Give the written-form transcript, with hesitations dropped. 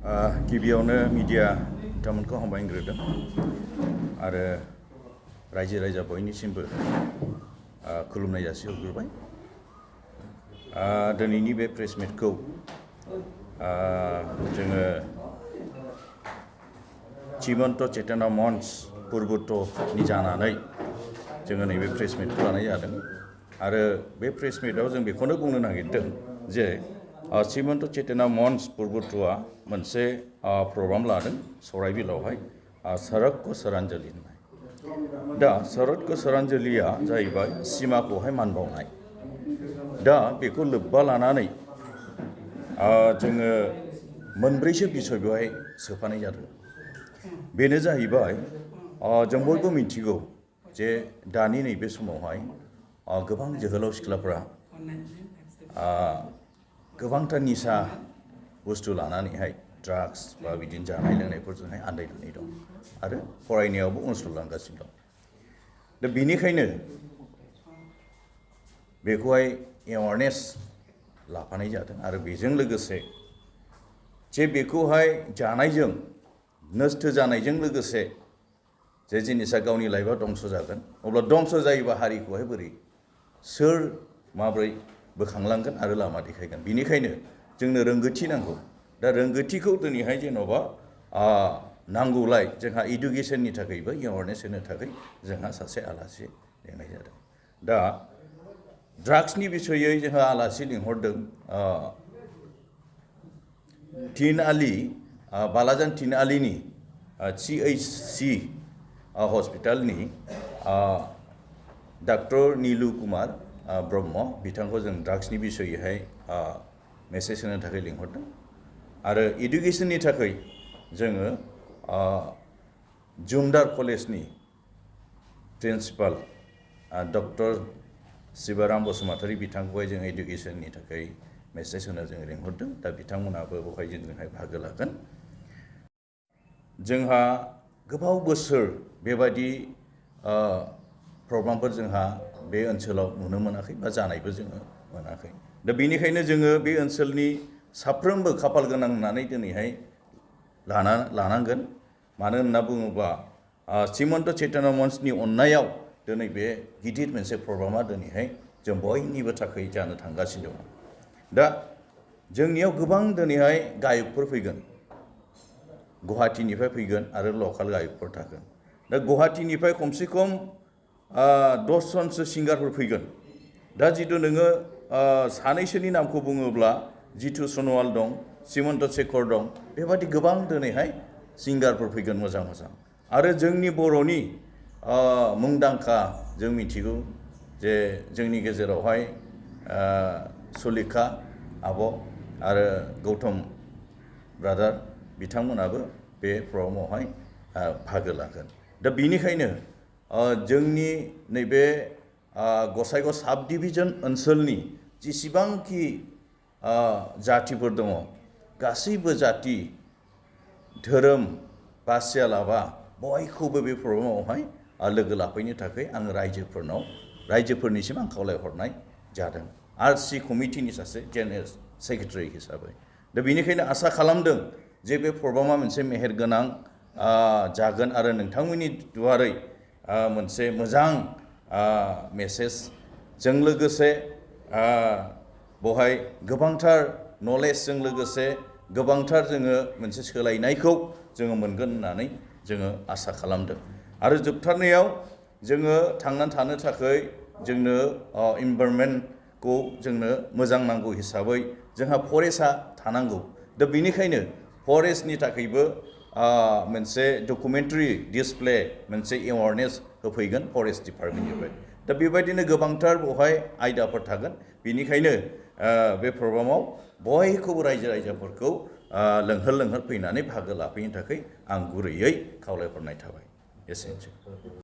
गिबियावनो मिडिया बिथांमोनखौ हामबायग्रोदों आरो रायजो राजा बयनिसिमबो खुलुमनाय जासिहरग्रोबाय। दिनैनि बे प्रेस मिटखौ जोङो श्रीमन्त चेतना मंच पुर्बोत्तनि जानानै जोङो नैबे प्रेस मिटखौ लानाय जादों आरो बे प्रेस मिटआव जों बेखौनो बुंनो नागिरदों जे श्रीमन्त चेतना मंच पुर्बोत्तआ मोनसे प्रग्राम लादों सराइबिलावहाय सड़क को श्रद्धांजलि होननाय। दा सड़क को श्रद्धांजलिया जाहैबाय सिमाखौहाय मान बावनाय। दा बेखौ लोब्बा लानानै जोङो मोनब्रैसो बिसय बेवहाय सोफानाय जादों। बेनो जाहैबाय जों बयबो मिथिगौ जे दानि नैबे समावहाय गोबां जोहोलाव सिख्लाफोरा गोबांथार निसा बुस्थु लानानैहाय ड्राग्स बा बिदिनो जानाय लोंनायफोरजोंहाय आन्दायनानै दं आरो फरायनायावबो उनस्लुलांगासिनो दं। दा बेनिखायनो बेखौहाय एवारनेस लाफानाय जादों आरो बेजों लोगोसे जे बेखौहाय जानायजों नस्थ जानायजों लोगोसे जे जिनिसा गावनि लाइफआ दंस जागोन अब्ला दंस जायोबा हारिखौहाय बोरै सोर माब्रै बोखांलांगोन आरो लामा देखायगोन। बेनिखायनो जोंनो रोंगौथि नांगौ। दा रोंगौथिखौ दिनैहाय जेन'बा नांगौलाय जोंहा इडुकेसननि थाखायबो एवारनेस होनो थाखाय जोंहा सासे आलासि लिंनाय जादों। दा ड्राग्सनि बिसयै जोंहा आलासि लिंहरदों तीन आलि बालाजान तीन आलिनि CHC हस्पिटालनि डकटर नीलु कुमार ब्रह्म बिथांखौ जों ड्राग्सनि बिसयैहाय मेसेज होनो थाखाय लिंहरदों आरो इडुकेसननि थाखाय जोङो जुमदार कलेजनि प्रिन्सिपाल डक्टर शिवराम बसुमतारी बिथांखौहाय जों इडुकेसननि थाखाय मेसेज होनो जों लिंहरदों। दा बिथांमोनाबो बेवहाय जोंजोंहाय बाहागो लागोन। जोंहा गोबाव बोसोर बेबायदि प्रग्रामफोर जोंहा बे ओनसोलाव नुनो मोनाखै बा जानायबो जोङो मोनाखै। दा बेनिखायनो जोङो बे ओनसोलनि साफ्रोमबो खाफाल गोनां होननानै दिनैहाय लानांगोन। मानो होनना बुङोब्ला श्रीमन्त चेतना मंचनि अननायाव दिनै बे गिदिर मोनसे प्रग्रामा दिनैहाय जों बयनिबो थाखाय जानो थांगासिनो दङ। दा जोंनियाव गोबां दिनैहाय गायकफोर फैगोन, गुवाहाटीनिफ्राय फैगोन आरो लकेल गायकफोर थागोन। दा गुवाहाटीनिफ्राय खमसे खम 10 जनसो सिंगारफोर फैगोन। दा जितु नोङो सानैसोनि नामखौ बुङोब्ला जितु सनवाल दं, श्रीमन्त शेखर दं, बेबादि गोबां दिनैहाय सिंगारफोर फैगोन मोजां मोजां। आरो जोंनि बर'नि मुंदांखा जों मिथिगौ जे जोंनि गेजेरावहाय सुलेखा आब' आरो गौतम ब्रादार बिथांमोनाबो बे प्रग्रामावहाय बाहागो लागोन। दा बेनिखायनो जोंनि नैबे गसाइगाव साब डिभिजन ओनसोलनि जेसेबांखि जातिफोर दङ गासैबो जाति धोरोम बासियालाबा बयखौबो बे प्रग्रामावहाय लोगो लाफैनो थाखाय आं रायजोफोरनिसिम आं खावलायहरनाय जादों RC कमिटिनि सासे जेनेरेल सेक्रेटारि हिसाबै। दा बेनिखायनो आसा खालामदों जे बे प्रग्रामा मोनसे मेहेरगोनां जागोन आरो नोंथांमोननि दुवारै मोनसे मोजां मेसेजजों लोगोसे बेवहाय गोबांथार नलेजजों लोगोसे गोबांथार जोङो मोनसे सोलायनायखौ जोङो मोनगोन होननानै जोङो आसा खालामदों। आरो जोबथारनायाव जोङो थांनानै थानो थाखाय जोंनो इनभाइरनमेन्टखौ जोंनो मोजां नांगौ हिसाबै जोंहा फरेस्टआ थानांगौ। दा बेनिखायनो फरेस्टनि थाखायबो मोनसे डकुमेन्टारि डिसप्ले मोनसे एवारनेस होफैगोन फरेस्ट डिपार्टमेन्टनिफ्राय। दा बेबायदिनो गोबांथार बेवहाय आयदाफोर थागोन। बेनिखायनो बे प्रग्रामाव बयखौबो रायजोफोरखौ लोंहोर फैनानै बाहागो लाफैनो थाखाय आं गुरैयै खावलायहरनाय थाबाय। एसेनोसै।